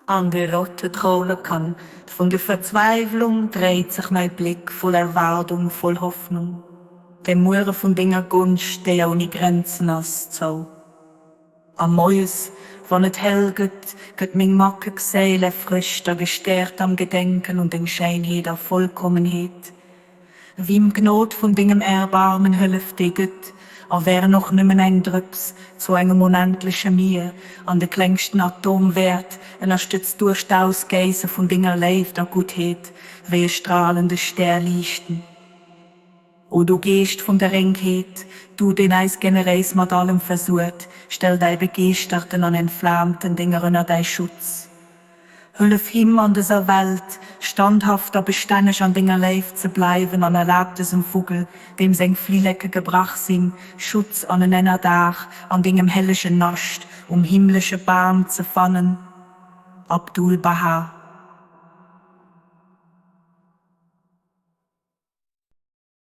An de rote Troune kann. Vun der Verzweiwlung dréit sech mäi Bléck voll Erwaardung, voll Hoffnung dem Muere vun denger Gonscht, déi ouni Grenzen ass, zou. A moies, wann et hell gëtt, gëtt meng mackeg Séil erfrëscht a gestäerkt am Gedenken un deng Schéinheet a Vollkommenheet. Wiem d'Gnod vun dengem Erbarmen hëlleft, dee gëtt, a wär en och nëmmen eng Drëps, zu engem onendleche Mier, an de klengsten Atom wäert, ënnerstëtzt duerch d'Ausgéisse vun denger Léift a Guttheet, wéi e stralende Stär liichten. O du Geescht vun der Rengheet, du deen eis generéis mat allem versuert, stell däi begeeschterten an entflaamten Dénger ënner däi Schutz. Hëllef him an dëser Welt, standhaft a bestänneg an denger Léift ze bleiwen an erlab dësem Vuggel, deem seng Flilleke gebrach sinn, Schutz an en Ennerdaach an dengem hellegen Nascht um himmlesche Bam ze fannen. Abdu'l-Bahá.